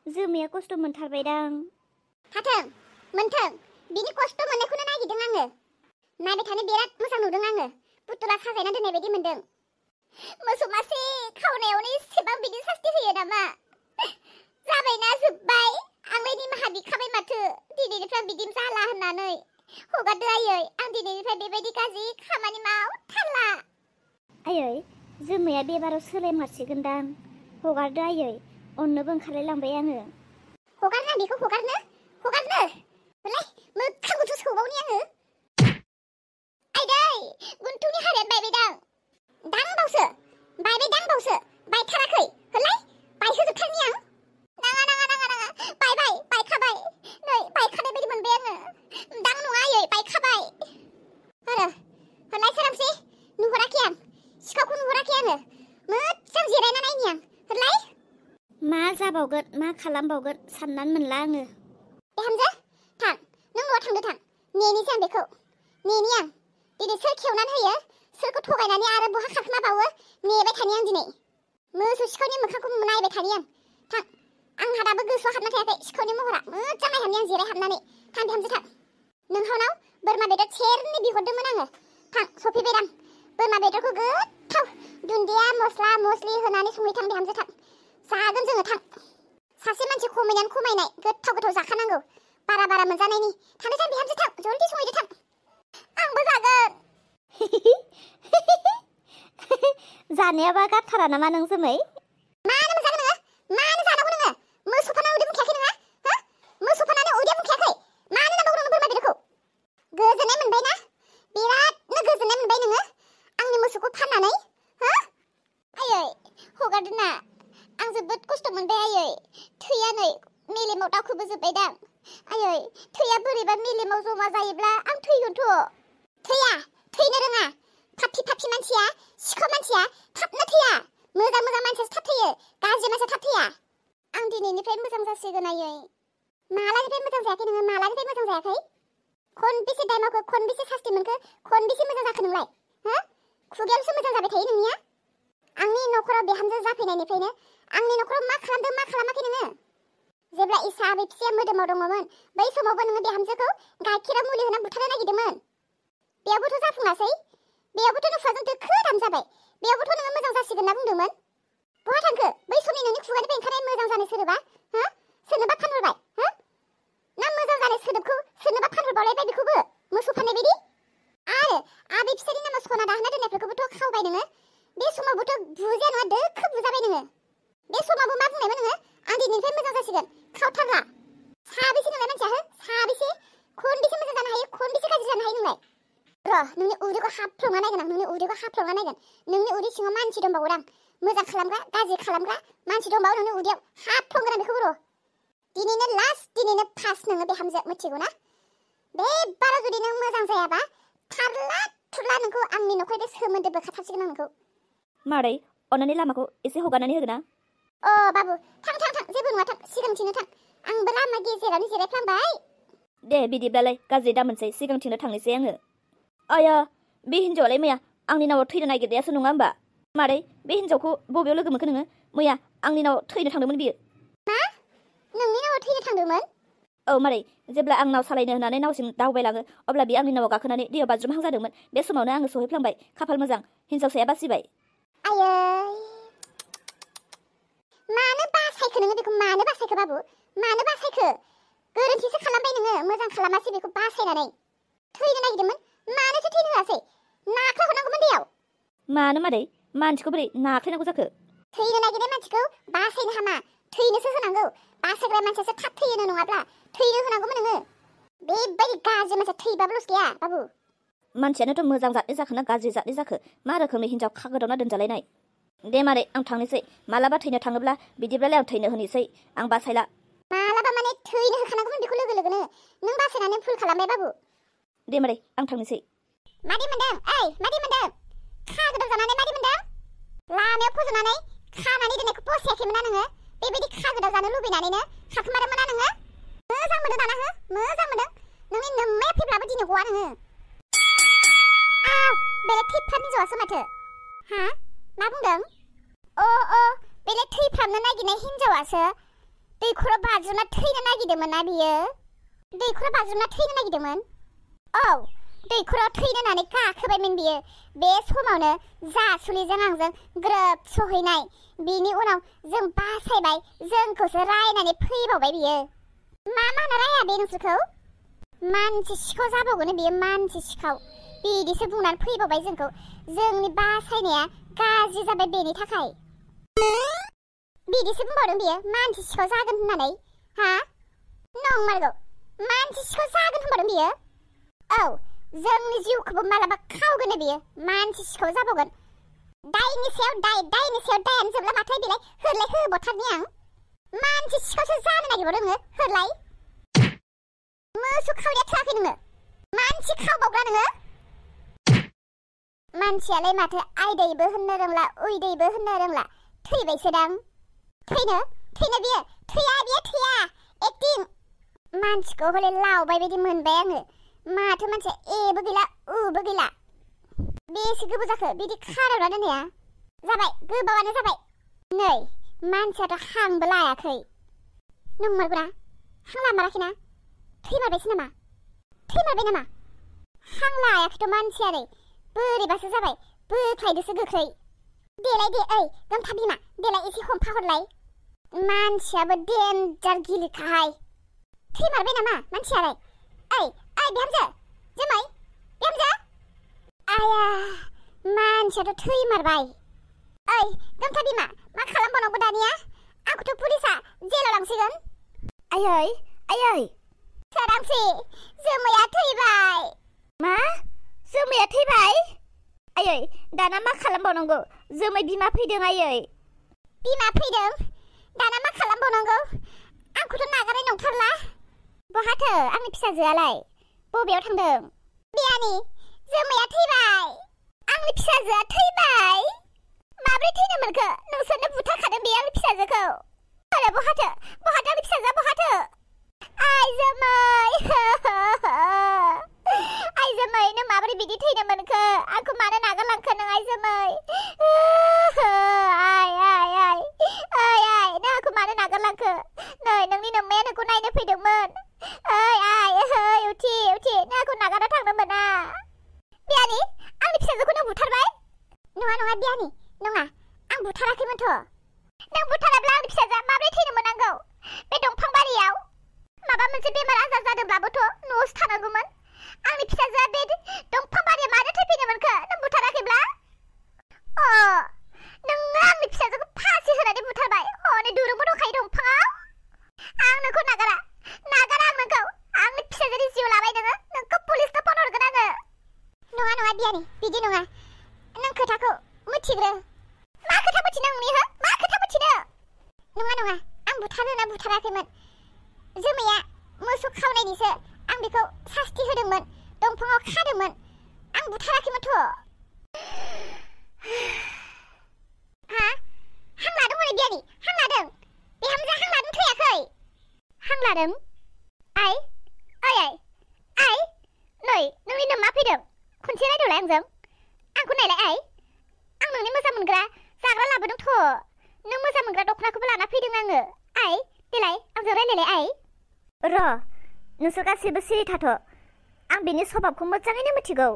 जोमैया खस्थ' मोनथारबायदां। हाथों मोनथों बिनि खस्थ' मोननायखौनो नागिरदों आङो। नायबाय थानो बिराद मोजां नुदों आङो। पुतुला साजायना दोननाय बायदि मोनदों। मोसौ मासे खावनायावनो एसेबां बिदि सास्ति होयो नामा? जाबायना जोब्बाय। आंलाय निमाहा बिखाबाय माथो दिनैनिफ्राय बिदि जाला होननानै। हगारदो आयै, आं दिनैनिफ्राय बेबायदि गाज्रि खामानि मावथारला। आयै, जोमैया बेबाराव सोलायमारसिगोनदां। हगारदो आयै, अननोबो ओंखारलायलांबाय आङो। हगारना बेखौ हगारनो हरलाय मोखां गुन्थु सौबावनि आङो। आइदै गुन्थुनि हारायानो बायबायदां। दांबावसो बायबाय बायथाराखै हरलाय बायहोजोबथारनि आं। नाङा बायखाबाय। नै बायखानाय बायदि मोनबाय आङो। दां नङा आयै बायखाबाय। हरलाय सोरांसै नुहुराखै आं। सिखावखौ नुहुराखै आङो। मोजां जिरायना नायनि आं हरलाय। मा जाबावगोन मा खालामबावगोन साननानै मोनला आङो। हामजा थां, नों न'आव थांदो थां। नेनिसै आं बेखौ। नेनि आं। दिनै सोर खेवनानै होयो, सोरखौ थगायनानै आरो बहा खारखोमाबावो नेबाय थानि आं दिनै। मोसौ सिखावनि मोखांखौ नायबाय थानि आं। थां, आंहा दाबो गोसोआव हाबना थायाखै सिखावनि महरा। मोजां नायहाबनि आं जिरायहाबनानै। थां बिहामजो थां। नोंहानाव बोरमा बेदर सेरनै बिहरदोंमोन आङो। थां सफैबाय दां। बोरमा बेदरखौ गोथाव दुन्दिया मस्ला मस्लि होनानै संहैथां बिहामजो थां। जागोन जोङो थां। सासे मानसि खमायनानै खमायनाय गोथाव जाखानांगौ। बारा मोनजानायनि। थांदो थां बिहामजो थां। जल्दि संहैदो थां। आंबो जागोन। जानायाबा गारथारा नामा नों जोमै? मानो मोनजागोन नोङो? मानो जानांगौ नोङो? मोसौफानाव उदै बुंखायाखै नोङो? हो? मोसौफानानो उदै बुंखायाखै? मानो नांबावगौ नोङो बोरमा बेदरखौ? गोजोननाय मोनबाय ना? बिरादनो गोजोननाय मोनबाय नोङो आंनि मोसौखौ फाननानै? हो? आयै हगारदो ना। आं जोबोद खस्थ' मोनबाय आयै। थैया नै मेलेमाव दावखोबोजोबबायदां। आयै थैया बोरैबा मेलेमाव जमा जायोब्ला आं थैगोनथ'। थैनो रोङा। फाफि मानसिया, सिखाव मानसिया थाबनो थैया। मोजां मानसियासो थाब थैयो। गाज्रि मानसिया थाब थैया। आं दिनैनिफ्राय मोजां जासिगोन आयै। मालानिफ्राय मोजां जायाखै नोङो? मालानिफ्राय मोजां जायाखै? खनबेसे दाय मावखो? खनबेसे सास्ति मोनखो? खनबेसे मोजां जाखो नोंलाय? हो? खुगायावसो मोजां जाबाय थायो नोंनिया? आंनि न'खराव बिहामजो जाफैनायनिफ्रायनो आंनि न'खराव मा खालामदों मा खालामाखै नोङो? जेब्ला इसा आबै फिसाया मोदोमाव दङमोन बै समावबो नोङो बिहामजोखौ गाइखेराव मुलि होना बुथारनो नागिरदोंमोन। बेयावबोथ' जाफुङासै। बेयावबोथ' न'फाजों दोखो दाम जाबाय। बेयावबोथ' नोङो मोजां जासिगोन ना बुंदोंमोन। बहा थांखो बै समनि नोंनि खुगानिफ्राय ओंखारनाय मोजां जानाय सोदोबा? हो? सोरनोबा फानहरबाय? हो? ना मोजां जानाय सोदोबखौ सोरनोबा फानहरबावलायबाय बेखौबो मोसौ फाननाय बायदि? आरो आबै फिसानि नामाव सना दाहोना दोननायफोरखौबोथ' खावबाय नोङो। बे समावबोथ' बुजाया नङा दोखो बुजाबाय नोङो। बे समावबो मा बुंनायमोन नोङो? आं दिनैनिफ्राय मोजां जासिगोन। खावथारला। साबेसे नोंलाय मानसिया? हो? साबेसे? खनबेसे मोजां जानो हायो? खनबेसे गाज्रि जानो हायो नोंलाय? नोंनि उदैखौ हाफ्लंना नायगोन आं। नोंनि उदैखौ हाफ्लंना नायगोन। नोंनि उदै सिङाव मानसि दंबावोदां। मोजां खालामग्रा गाज्रि खालामग्रा मानसि दंबावो नोंनि उदैयाव। हाफ्लंगोन आं बेखौबो र'। दिनैनो लास्ट, दिनैनो फार्स्ट नोङो बिहामजो, मिथिगौ ना? बे बाराव जुदि नों मोजां जायाबा थारला थुरला नोंखौ आंनि न'खरजों सोमोन्दो बोखाथारसिगोन आं नोंखौ। मादै अननानै लामाखौ एसे हगारनानै होगोन ना? बाबु थां जेबो नङा थां। सिगांथिंनो थां। आंबो लामा गेजेरावनो जिरायफ्लांबाय। दे बिदिब्लालाय गाज्रि दामोनसै, सिगांथिंनो थांनोसै आङो। आया, बे हिन्जावालाय मैया आंनि नावाव थैनो नागिरनायासो नङा होमबा? मादै बे हिन्जावखौ बबेयाव लोगो मोनखो नोङो? मैया आंनि नावाव थैनो थांदोंमोन बियो। मा? नोंनि नावाव थैनो थांदोंमोन? औ मादै, जेब्ला आं नाव सालायनो होननानै नावसिम दावबायलाङो अब्ला बियो आंनि नावाव गाखोनानै दैयाव बाज्रुमहां जादोंमोन। बे समावनो आङो सहैफ्लांबाय। खाफाल मोजां, हिन्जावसाया बासिबाय। आयै मानो बासायखो नोङो बेखौ? मानो बासायखो बाबु? मानो बासायखो? गोरोन्थिसो खालामबाय नोङो। मोजां खालामासै बेखौ बासायनानै। थैनो नागिरदोंमोन। मानोथो थैनो होआसै? नाख्लाय हरनांगौमोन दैयाव। मानो मादै? मानसिखौ बोरै नाख्लायनांगौ जाखो? थैनो नागिरनाय मानसिखौ बासायनो हामा, थैनोसो होनांगौ। बासायग्रा मानसियासो थाब थैयोनो, नङाब्ला थैनो होनांगौमोन नोङो। बेबायदि गाज्रि मानसिया थैबाबो लस गैया बाबु। मानसियानोथ' मोजां जातनि जाखो ना गाज्रि जातनि जाखो? मा रोखोमनि हिन्जाव खागोदावना दोनजालायनाय? दे मादै आं थांनोसै। मालाबा थैनो थाङोब्ला बिदिब्लालाय आं थैनो होनोसै। आं बासायला। मालाबा माने थैनो होखानांगौमोन बेखौ लोगो लोगोनो। नों बासायनानै भुल खालामबाय बाबु। दे मादै आं थांनोसै। मादि मोनदों? ओइ मादि मोनदों? खागोदाव जानानै मादि मोनदों? लामायाव फज'नानै खानानै दोननायखौ फसायाखैमोन ना नोङो? बेबायदि खागोदाव जानो लुबैनानैनो खाखोमादोंमोन ना नोङो? मोजां मोनदों दाना? हो? मोजां मोनदों? नोंनि नोम्माया फैब्लाबो दिनै गवा नोङो। बेलाय थैफ्राम हिन्जावासो माथो। हा? मा बुंदों? बेलाय थैफ्रामनो नागिरनाय हिन्जावासो। दैखराव बाज्रुमना थैनो नागिरदोंमोन ना बियो दैखराव बाज्रुमना थैनो नागिरदोंमोन औ दैखराव थैनो होननानै गाखोबायमोन बियो बे समावनो जासुलिजों आंजों ग्रोब सहैनाय बिनि उनाव जों बासायबाय जोंखौसो रायनानै फैबावबाय बियो मा मानो राया बे नोंसोरखौ मानसि सिखाव जाबावगोन बियो मानसि सिखाव बिदिसो बुंनानै फैबावबाय जोंखौ जोंनि बासायनाया गाज्रि जाबाय बेनि थाखाय बिदिसो बुंबावदों बियो मानसि सिखाव जागोन होननानै हा नंमारगौ मानसि सिखाव जागोन होनबावदों बियो औ जोंनि जिउखौबो मालाबा खावगोन बियो मानसि सिखाव जाबावगोन दायनि सायाव दायानो जोबला माथो बेलाय होरलाय होबावथारनि आं मानसि सिखावसो जानो नागिरबावदों होरलाय मोसौ खावरिया थोआखै नोङो मानसि खावबावग्रा नोङो मानसियालाय माथो आयदैबो होननो रोंला उयदैबो होननो रोंला थैबायसोदां थैनो बियो थैया एक्टिं मानसिखौ हले लावबाय बायदि मोनबाय आङो माथो मानसिया एबो गैला उबो गैला बेसे गोबाव जाखो बिदि खारावना दोननाया जाबाय गोबावानो जाबाय नै मानसियाथ' हांबो लायाखै नंमारगौना हां लामाराखैना थैमारबायसो नामा हां लायाखैथ' मानसिया नै बोरैबासो जाबाय बोख्लायदोसो गोख्रै देलाय दे ओइ गोमथा बिमा देलाय एसे हमफा हरलाय मानसियाबो देन्जार गिलिरखाहाय थैमारबाय नामा मानसियालाय ओइ बिहामजो जोमै बिहामजो आया मानसियाथ' थैमारबाय ओइ गोमथा बिमा मा खालामबावनांगौ दानिया आंखौथ' पुलिसा जेलाव लांसिगोन आयै सोरांसि जोमैया थैबाय मा जोमैया थैबाय आयै दाना मा खालामबावनांगौ जोमै बिमा फैदों आयै बिमा फैदों दाना मा खालामबावनांगौ आंखौथ' नागारनाय नंथारला बहाथो आंनि फिसाजोआलाय बबेयाव थांदों बियानि जोमैया थैबाय आंनि फिसाजोआ थैबाय माब्रै थैनो मोनखो नोंसोरनो बुथारखादों बे आंनि फिसाजोखौ आरो बहाथो आंनि फिसाजोआ बहाथो आइ जोमै नों माबोरै बिदि थैनो मोनखो आंखौ मानो नागारलांखो नों आइ जोमै नों आंखौ मानो नागारलांखो नै नोंनि नोम्माया नोंखौ नायनो फैदोंमोन उथि नों आंखौ नागारना थांनो मोना बियानि आंनि फिसाजोखौ नों बुथारबाय नङा बियानि नङा आं बुथाराखैमोनथ' नों बुथाराब्ला आंनि फिसाजोआ माबोरै थैनो मोननांगौ बे दंफां बारियाव माबा मोनसे बेमार आजार जादोंब्लाबोथ' न'आवसो थानांगौमोन आंनि फिसाजोआ बे दंफां बारियाव मानो थैफैनो मोनखो नों बुथाराखैब्ला नोङो आंनि फिसाजोखौ फासि होनानै बुथारबाय हनै दुरुंबो दंखायो दंफाङाव आं नोंखौ नागारा आं नोंखौ आंनि फिसाजोनि जिउ लाबाय नोंखौ पुलिसनो फन हरगोन आङो नङा बियानि बिदि नङा नों खोथाखौ मिथिग्रो मा खोथा मिथिनो नोंनि मा खोथा मिथिनो नङा आं बुथारोना बुथाराखैमोन जोमैया मोसौ खावनायनिसो आं बेखौ सास्ति होदोंमोन दंफाङाव खादोंमोन आं बुथाराखैमोनथ' हां लादों हनै बियानि हां लादों बिहामजोआ हां लादों थैयाखै हां लादों आइ नै नोंनि नोम्मा फैदों खनसे रायदोंलाय आंजों आंखौ नायलाय आइ आं नोंनि मोजां मोनग्रा जाग्रा लाबोदोंथ' नों मोजां मोनग्रा दख'नाखौबो लाना फैदों आङो आइ देलाय आंजों रायलायलाय आइ र' नोंसोर गासैबो सिरि थाथ' आं बिनि स्वभाबखौ मोजाङैनो मिथिगौ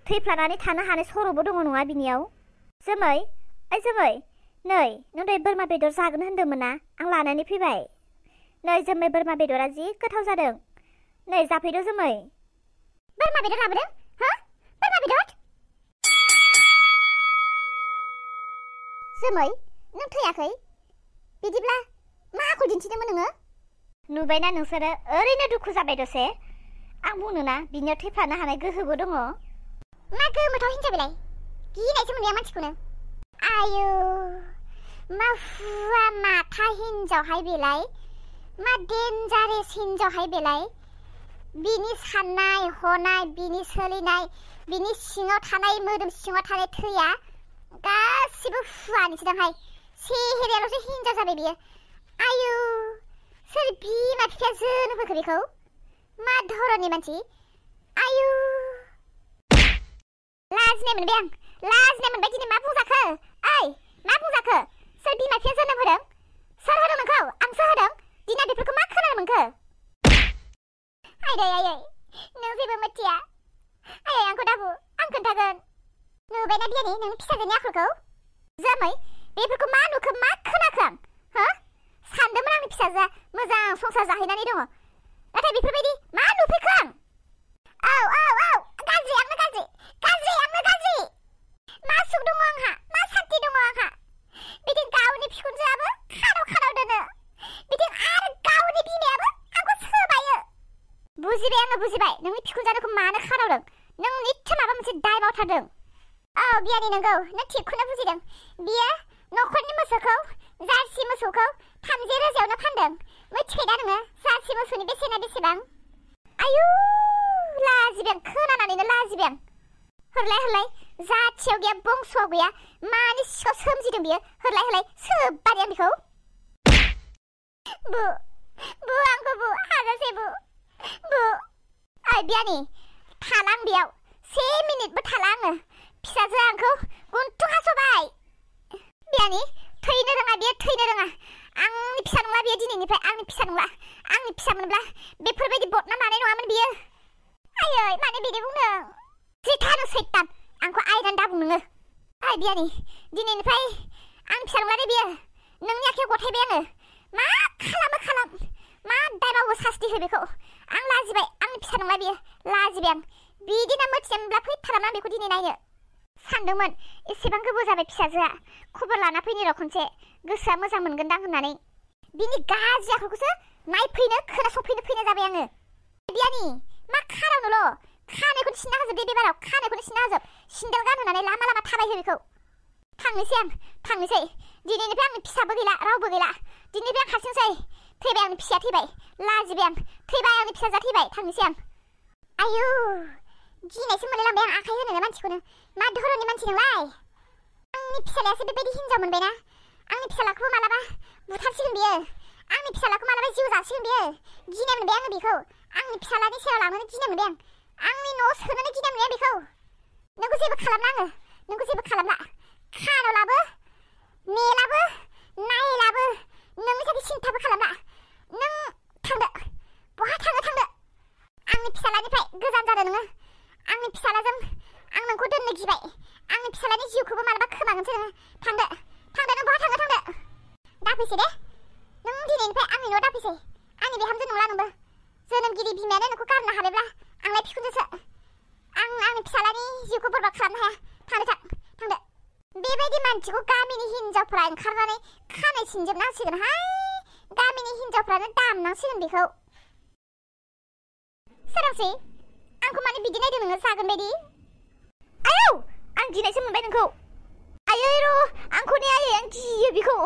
थैफ्लानानै थानो हानाय सर'बो दङ नङा बिनियाव जोमै नै नों दहाय बोरमा बेदर जागोन होन्दोंमोन ना आं लानानै फैबाय नै जोमै बोरमा बेदरा जि गोथाव जादों नै जाफैदो जोमै बोरमा बेदर लाबोदों बोरमा बेदर जोमै नों थैयाखै बिदिब्ला मा आखल दिन्थिदोंमोन नोङो नुबायना नोंसोरो ओरैनो दुखु जाबाय दसे आं बुंनोना बिनियाव थैफ्लानो हानाय गोहोबो दङ मा गोमोथाव हिनजाव बेलाय गिनायसो मोनबाय आं मानसिखौनो आयु मा हुआ माथा हिनजावहाय बेलाय मा डेन्जारेस हिनजावहाय बेलाय बिनि साननाय हनाय बिनि सोलिनाय बिनि सिङाव थानाय मोदोम सिङाव थानाय थैया गासिबो हुआनिसोदांहाय सेहेरायाल'सो हिनजाव जाबाय बियो आयु सोर बिमा बिफाया जोनोम होखो बेखौ मा धरननि मानसि आयु लाजिनाय मोनबाय दिनै मा बुंजाखो ओइ मा बुंजाखो सोर बिमा बिफाया जोनोम होदों सोर होदों नोंखौ आंसो होदों आयै नों जेबो मिथिया आयै आंखौ दाबु आं खोन्थागोन नुबायना बियानि नोंनि फिसाजोनि आखलखौ जोमै बेफोरखौ मा नुखो मा खोनाखो आं हो सानदोंमोन आंनि फिसाजोआ मोजां संसार जाहैनानै दङ नाथाय बेफोरबायदि मा नुफैखो आं औ गाज्रि आंनो गाज्रि मा सुख दङ आंहा मा सान्थि दङ आंहा बिदिं गावनि बिखुनजोआबो खानाव दोनो बिदिं आरो गावनि बिमायाबो आंखौ सोबायो बुजिबाय आङो बुजिबाय नोंनि बिखुनजोखौ मानो खानावदों नों निस्सय माबा मोनसे दाय मावथारदों औ बियानि नंगौ नों थिगखौनो बुजिदों बियो न'खरनि मोसौखौ जार्सि मोसौखौ 30,000 फानदों मिथिखायो दा नोङो जार्सि मोसौनि बेसेना बेसेबां आयु लाजिबाय खोनानानैनो लाजिबाय हरलाय जाथियाव गैया बंस'आव गैया मानि सिखाव सोमजिदों बियो हरलाय सोब्बारि आं बिखौ बु आंखौ बु हाजासे बु ओइ बियानि थाला आं बेयाव 1 मिनिटबो थाला आङो फिसाजोआ आंखौ गुन्थु हास'बाय बियानि थैनो रोङा बियो थैनो रोङा आंनि फिसा नंला बियो दिनैनिफ्राय आंनि फिसा नंला आंनि फिसा मोनब्ला बेफोरबायदि बदनाम लानाय नङामोन बियो आयै मानो बिदि बुंदों जिथानो सैतान आंखौ आयरन दा बुं नोङो ओइ बियानि दिनैनिफ्राय आंनि फिसा नंला दे बियो नोंनि आखायाव गथायबाय आङो मा खालाम मा दाय मावो सास्ति हो बेखौ आं लाजिबाय आंनि फिसा नंला बियो लाजिबाय आं बिदिनो मोथियामोनब्ला फैथारामोन आं बेखौ दिनै नायनो सानदोंमोन एसेबां गोबाव जाबाय फिसाजोआ खबर लाना फैनो र' खनसे गोसोआ मोजां मोनगोनदां होननानै बिनि गाज्रि आखलखौसो नायफैनो खोनासंफैनो फैनाय जाबाय आङो बियानि मा खारावनोल' खानायखौनो सिनना होजोब दे बेबाराव खानायखौनो सिनना होजोब सिन्देल गानहोनानै लामा थाबायहो बेखौ थांनोसै दिनैनिफ्राय आंनि फिसाबो गैला रावबो गैला दिनैनिफ्राय आं हारसिंसै थैबाय आंनि फिसाया थैबाय लाजिबाय आं थैबाय आंनि फिसाजोआ थैबाय थांनोसै आं आयु गिनायसो मोनलायलांबाय आं आखाइ होनोनो मानसिखौनो मा धरननि मानसि नोंलाय आंनि फिसालायासो बेबायदि हिनजाव मोनबायना आंनि फिसालाखौबो मालाबा बुथारसिगोन बियो आंनि फिसालाखौ मालाबा जिउ जासिगोन बियो गिनाय मोनबाय आङो बेखौ आंनि फिसालानि सेराव लांनोनो गिनाय मोनबाय आं आंनि न'आव सोनोनो गिनाय मोनबाय बेखौ नोंखौ जेबो खालामला आङो नोंखौ जेबो खालामला खानलाबो मेलाबो नायलाबो नोंनि थाखाय सिन्थाबो खालामला नों थांदो बहा थांदो आंनि फिसालानिफ्राय गोजान जादो नोङो आंनि फिसालाजों आं नोंखौ दोननो गिबाय आंनि फिसालानि जिउखौबो मालाबा खोमागोनसो नोङो थांदो नों बहा थांदो दाफैसै दे नों दिनैनिफ्राय आंनि न'आव दाफैसै आंनि बिहामजो नंला नोंबो जोनोमगिरि बिमायानो नोंखौ गारनो हाबायब्ला आंलाय बिखुनजोसो आं आंनि फिसालानि जिउखौ बरबाद खालामनो हाया थांदो बेबायदि मानसिखौ गामिनि हिनजावफ्रा ओंखारनानै खानाय सिनजोबनांसिगोनहाय गामिनि हिनजावफ्रानो दामनांसिगोन बेखौ सोरांसै आंखौ माने बिदि नायदों नोङो जागोन बायदि आयौ आं गिनायसो मोनबाय नोंखौ आयै र' आंखौ ने आयै आं गियो बेखौ